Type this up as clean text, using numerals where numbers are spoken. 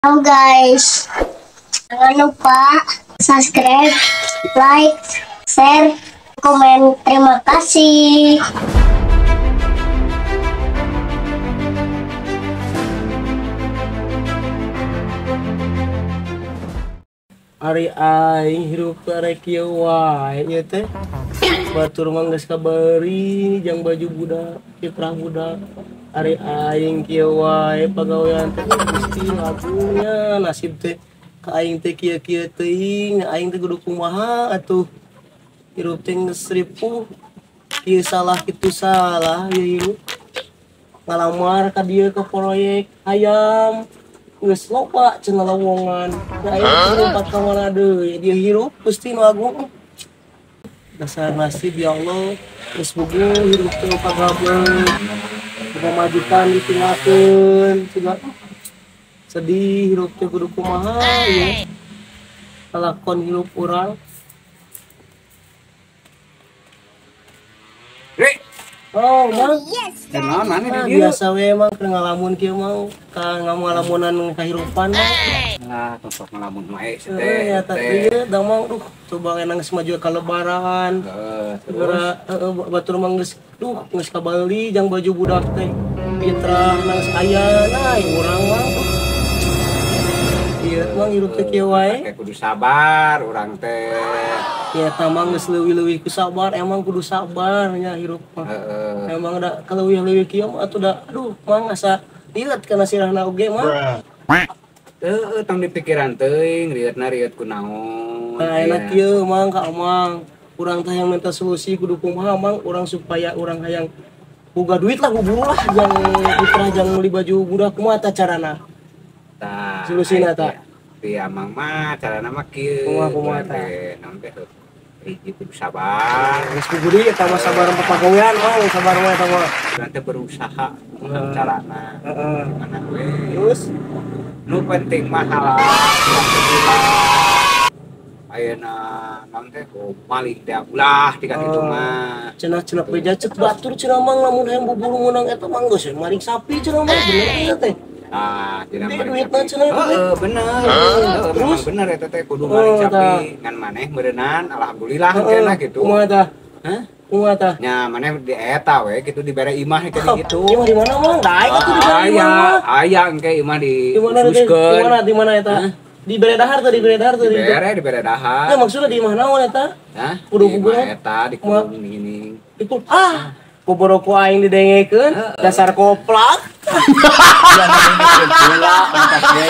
Halo guys, jangan lupa subscribe, like, share, komen. Terima kasih. Ari aing hirup rek kieu wae ieu teh. Batur mah geus kabari jang baju budak, kiprah budak. Ari aing kieu wae pagawean teh Gusti lagunya nasib teh ka aing teh kieu-kieu teuing, aing teh kudu kumaha atuh. Hirup teh geus ripuh. Kieu salah kitu salah ieu hirup. Ngalamar ka dieu ke proyek hayam. Geus loba cenah lowongan. Nah, aing teh lompat ka mana deui? Dia hirup Gusti nu agung. Dasar nasib ya Allah, geus buguh hirup teh pagabeut. Pamajikan ditinggalkeun, cenah sedih hirup teh kudu kumaha ieu. Kalakon hirup urang. Ri. Oh, Mang. Yes. Nah, mana di dieu? Biasa we Mang keur ngalamun kieu mah, ka ngalamunan kahirupan mah. Lah, tontok ngalamun wae si teh. Ya teh ieu da Mang, duh, coba engah geus maju ka lebaran. Heeh, terus heeh batur mah geus duh geus kabali jang baju budak teh. Fitrah geus aya nah urang mah. Ieu Mang hirup teh kieu wae. Kudu sabar urang teh. Ya tamang geus leuwih-leuwih ku sabar, emang kudu sabar nya hirup mah. Emang da kaleuwih-leuwih kieu mah atuh da aduh Mang asa liat kana sirahna oge mah. Heueuh tong dipikiran teuing rieutna rieut kunaon. Nah enak kieu Mang ka Amang. Urang teh hayang minta solusi kudu kumaha Mang urang supaya urang hayang boga duit lah buburu lah jang putra jang meuli baju budak kumaha tah carana? Tah solusina tah. Ti Amang mah carana mah kieu. Kumaha tah? Naon teh hiji kudu sabar. Geus buburi eta mah sabar pagawean Mang, sabar mah eta mah. Urang teh berusaha carana. Heeh. Gimana we? Terus nu penting mah halal. Ayeuna naon teh maling teh ulah tika kitu mah. Cenah-cenah beja cek batur cenah Mang lamun hayang buburu meunang eta mah geus maling sapi cenah mah bener teh. Ah, cenah maling sapi. Heeh, bener. Terus bener eta teh kudu maling sapi ngan maneh meureunnan alhamdulillah cenah kitu. Kumaha tah? Hah? Kumaha tah? Nya maneh di eta we kitu dibere imah kitu. Imah di mana Mang? Da aing atuh dibere imah mah. Aya engke imah di khususkeun. Di mana di mana eta? Di bere dahar teh, di bere dahar teh. Di bere dahar. Ya maksudna di imah naon eta? Hah? Kudu bubuh eta di kudu gini. Itu ah, boboro ku aing didengekeun, dasar koplak. Ya dengekeun heula pantas ge.